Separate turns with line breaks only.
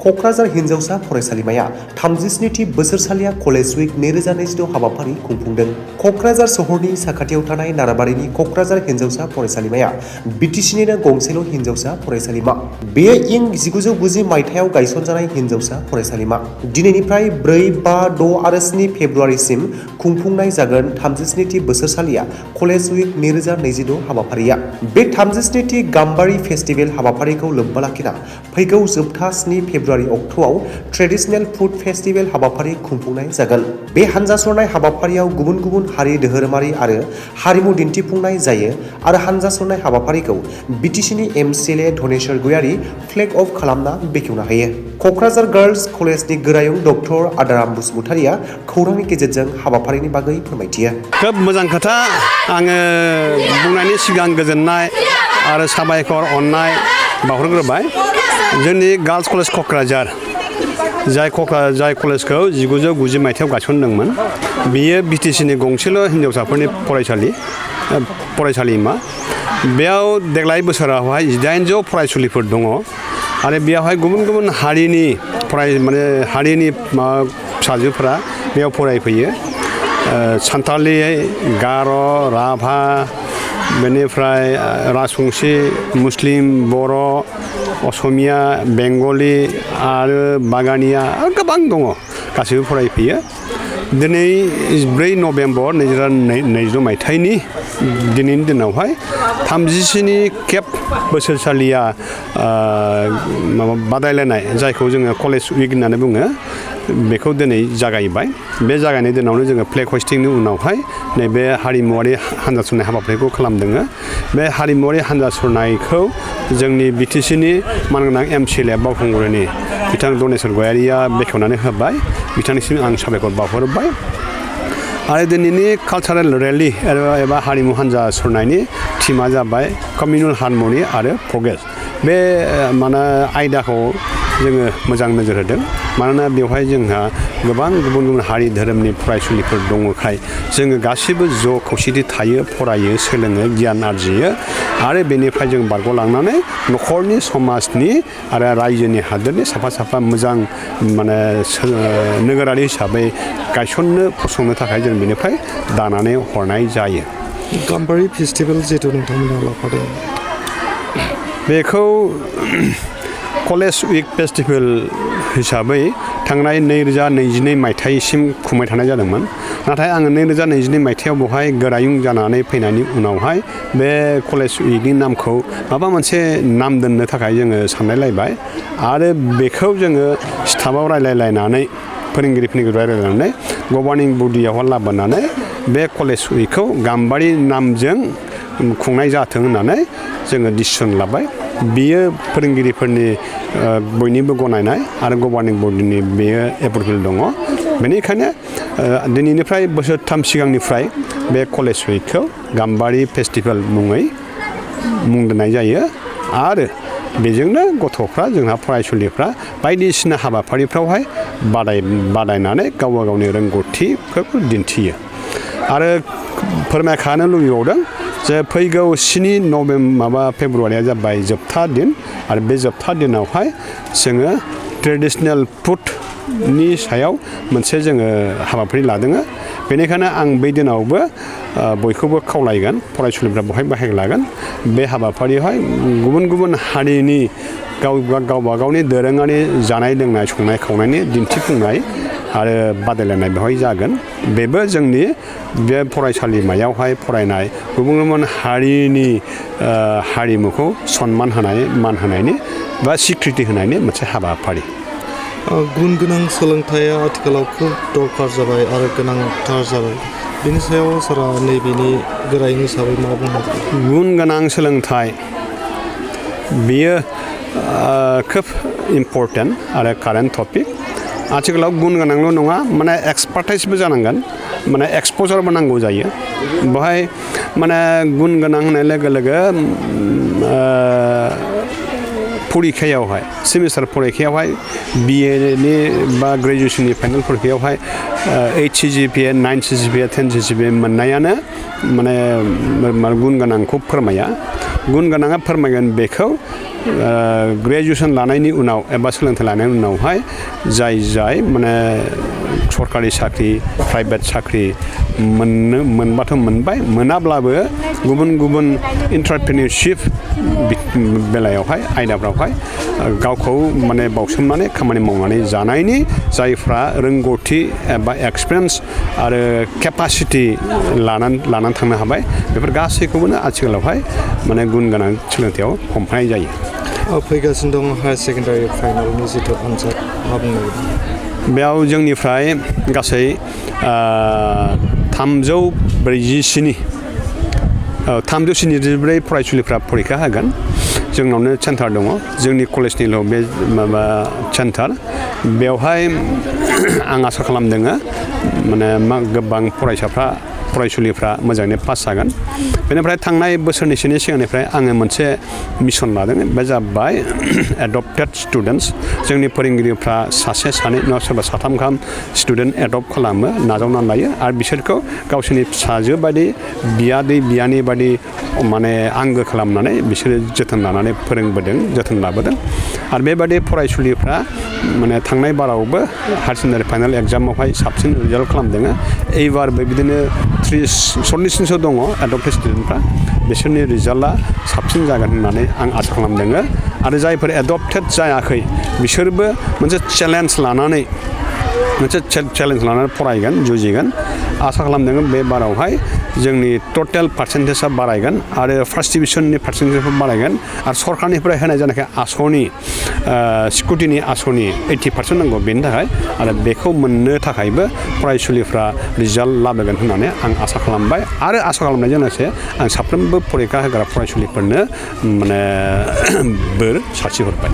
क'क्राझार हिनजावसा फरायसालिमाया 37थि बोसोरसालिया कलेज उइक 2026 हाबाफारि खुंफुंदों। क'क्राझार सहरनि साखाथियाव थानाय नाराबारिनि क'क्राझार हिनजावसा फरायसालिमाया बिटिसिनिनो गंसेल' हिनजावसा फरायसालिमा। बेयो इं 1990 मायथाइयाव गायसनजानाय हिनजावसा फरायसालिमा। दिनैनिफ्राय 4, 5, 6 आरो 7 फेब्रुवारिसिम खुंफुंनाय जागोन 37थि बोसोरसालिया कलेज उइक 2026 हाबाफारिया। बे 37थि गाम्बारि फेस्टिभेल हाबाफारिखौ लोब्बा लाखिना फैगौ जोबथा 7 फेब्रुवारि अक्ट'आव ट्रेडिशनेल फुड फेस्टिभेल हाबाफारि खुंफुंनाय जागोन। बे हानजा सरनाय हाबाफारियाव गुबुन गुबुन हारि धोरोमारि आरो हारिमु दिन्थिफुंनाय जायो आरो हानजा सरनाय हाबाफारिखौ बिटिसिनि MCLA Dhaneshwar Gayari flag of खालामना बेखेवना होयो। क'क्राझार गार्लस कलेजनि गोरायुं डक्टर आदाराम बसुमतारिया खौरांनि गेजेरजों हाबाफारिनि बागै फोरमायथियो।
खोब मोजां खोथा। आङो बुंनायनि सिगां गोजोननाय आरो साबायखर अननाय बावहरग्रोबाय। जोंनि गार्लस कलेज क'क्राझार जाय कलेजखौ 1990 मायथाइयाव गायसनदोंमोन, बियो बिटिसिनि गंसेल' हिनजावसाफोरनि फरायसालिमा। बेयाव देग्लाय बोसोरावहाय 1800 फरायसुलिफोर दङ आरो बेयावहाय गुबुन गुबुन हारिनि फिसाजोफोरा बेयाव फरायफैयो। सान्थालि, गार', राभा, बेनिफ्राय राजबंसि, मुस्लिम, बर', असमिया, बेंगलि आरो बागानिया गोबां दङ, गासैबो फरायफैयो। दिनै 4 नभेम्बर 2022 मायथाइनि दिनैनि दिनावहाय 37 खेब बोसोरसालिया बादायलायनाय, जायखौ जोङो कलेज उइक होननानै बुङो, बेखौ दिनै जागायबाय। बे जागायनाय दिनावनो जोङो फ्लेग हस्टिंनि उनावहाय नैबे हारिमुवारि हान्जा सुरनाय हाबाफारिखौ खालामदों। बे हारिमुवारि हान्जा सुरनायखौ जोंनि बिटिसिनि मानगोनां एमसिएलए बावखुंग्रिनि बिथां धनेश्वर गयारिया बेखेवनानै होबाय। बिथांनिसिम आं साबायखर बावहरबाय। आरो दिनैनि कालचारेल रेलि एबा हारिमु हान्जा सुरनायनि थिमा जाबाय कमिउनेल हारमनि आरो प्रग्रेस। बे आयदाखौ जोङो मोजां नोजोर होदों, मानोना बेवहाय जोंहा गोबां गुबुन गुबुन हारि धोरोमनि फरायसुलिफोर दङखाय जोङो गासिबो ज' खौसेथि थायो, फरायो, सोलोङो, गियान आरजियो आरो बेनिफ्राय जों बारग'लांनानै न'खरनि, समाजनि आरो रायजोनि, हादोरनि साफा मोजां नोगोरारि हिसाबै फसंनो थाखाय जों बेनिफ्राय दानानै हरनाय जायो।
गाम्बारि फेस्टिभेल जिहेतु नोंथांमोना लाफादों,
बेखौ कलेज उइक फेस्टिभेल हिसाबै थांनाय 2022 मायथाइसिम खुंबाय थानाय जादोंमोन। नाथाय आङो 2022 मायथाइयाव बेवहाय गोरायुं जानानै फैनायनि उनावहाय बे कलेज उइकनि नामखौ माबा मोनसे नाम दोननो थाखाय जोङो सानलायलायबाय आरो बेखौ जोङो स्टाफआव रायलायलायनानै, फोरोंगिरिफोरनि रायलायनानै गभार्निं बडियावहाय लाबोनानै बे कलेज उइकखौ गाम्बारि नामजों खुंनाय जाथों होननानै जोङो डिसिसन लाबाय। बियो फोरोंगिरिफोरनि बयनिबो गनायनाय आरो गभार्निं बडिनि बेयो एप्रुभेल दङ। बेनिखायनो दिनैनिफ्राय बोसोरथाम सिगांनिफ्राय बे कलेज उइकखौ गाम्बारि फेस्टिभेल मुङै मुं दोननाय जायो आरो बेजोंनो गथ'फ्रा, जोंहा फरायसुलिफ्रा बायदिसिना हाबाफारिफ्रावहाय बादायनानै गावबा गावनि रोंगौथिफोरखौ दिन्थियो। आरो फोरमायखानो लुबैबावदों जे फैगौ 7 फेब्रुवारिया जाबाय जोबथा दिन आरो बे जोबथा दिनावहाय जोङो ट्रेडिशनेल फुडनि सायाव मोनसे जोङो हाबाफारि लादों। बेनिखायनो आं बै दिनावबो बयखौबो खावलायगोन, फरायसुलिफ्रा बहाय बाहागो लागोन। बे हाबाफारियावहाय गुबुन गुबुन हारिनि गावबा गावनि दोरोङारि जानाय लोंनाय, संनाय खावनायनि दिन्थिफुंनाय आरो बादायलायनाय बेवहाय जागोन। बेबो जोंनि बे फरायसालिमायावहाय फरायनाय गुबुन गुबुन हारिनि हारिमुखौ सनमान होनाय, मान होनायनि बा सिक्रिथि होनायनि मोनसे हाबाफारि।
गुन गोनां सोलोंथाइया आथिखालाव खोब दरकार जाबाय आरो गोनांथार जाबाय। बेनि सायाव सारा नैबेनि गोरायुं हिसाबै मा बुंनो?
गुन गोनां सोलोंथाइ बेयो खोब इम्परटेन्ट आरो कारेन्ट टपिक। आथिखालाव गुन गोनांल' नङा, एक्सपार्टाइसबो जानांगोन, एक्सप'जारबो नांगौ जायो। बेवहाय गुन गोनां होननाय लोगो लोगो फरिखायावहाय सेमिस्टार फरिखायावहाय BA बा ग्रेजुवेसननि फाइनाल फरिखायावहाय 8 CGPA 9 CGPA 10 CGPA मोननायानो माने गुन गोनांखौ फोरमाया गुन गोनाङा फोरमायगोन बेखौ ग्रेजुवेसन लानायनि उनाव एबा सोलोंथाइ लानायनि उनावहाय जाय माने सरकारि साख्रि प्राइभेट साख्रि मोनबाथ' मोनबाय मोनाब्लाबो गुबुन एन्टारप्रेनिउरशिप बेलायावहाय आयदाफ्रावहाय गावखौ माने बावसोमनानै खामानि मावनानै जानायनि जायफ्रा रोंगौथि एबा एक्सपिरियेन्स आरो केपासिटि लानानै थांनो हाबाय बेफोर गासैखौबो आथिखालावहाय माने गुन गोनां सोलोंथायाव हमफानाय जायो
फैगासिनो दं हायार सेकेन्डारि फाइनालनि जिथु आनजाद मा बुंनो नागिरदों
बेयाव जोंनिफ्राय गासै 347 फरायसुलिफ्रा फरिखा होगोन जोंनावनो सेन्टार दङ जोंनि कलेजनिल' बे माबा सेन्टार बेवहाय आं आसा खालामदों माने गोबां फरायसुलिफ्रा मोजाङै पास जागोन बेनिफ्राय थांनाय बोसोरनैसोनि सिगांनिफ्राय आङो मोनसे मिशन लादों बे जाबाय एडप्टेड स्टुडेन्टस जोंनि फोरोंगिरिफ्रा सासे सानै नङा सोरबा साथाम गाहाम स्टुडेन्ट एडप्ट खालामो नाजावनानै लायो आरो बिसोरखौ गावसोरनि फिसाजो बायदि बियादै बियानै बायदि माने आंगो खालामनानै बिसोरो जोथोन लानानै फोरोंबोदों जोथोन लाबोदों आरो बेबायदि फरायसुलिफ्रा माने थांनाय बारावबो हायार सेकेन्डारि फाइनाल एग्जामावहाय साबसिन रिजाल्ट खालामदों एबारबो बिदिनो 40-सो दङ एडप्टेड स्टुडेन्टफ्रा बिसोरनि रिजाल्टआ साबसिन जागोन होननानै आं आसा खालामदों आरो जायफोर एडप्टेड जायाखै बिसोरबो मोनसे चेलेन्ज लानानै फरायगोन जुजिगोन आसा खालामदों बे बारावहाय जोंनि टटेल पार्सेन्टेजआ बारायगोन आरो फार्स्ट डिभिजननि पार्सेन्टेजआ बारायगोन आरो सरकारनिफ्राय होनाय जानाय आसनि स्कुटिनि आसनि 80% नांगौ बेनि थाखाय आरो बेखौ मोननो थाखायबो फरायसुलिफ्रा रिजाल्ट लाबोगोन होननानै आं आसा खालामबाय आरो आसा खालामनायजों लोगोसे आं साफ्रोमबो फरिखा होग्रा फरायसुलिफोरनो माने बोर सारस्रिहरबाय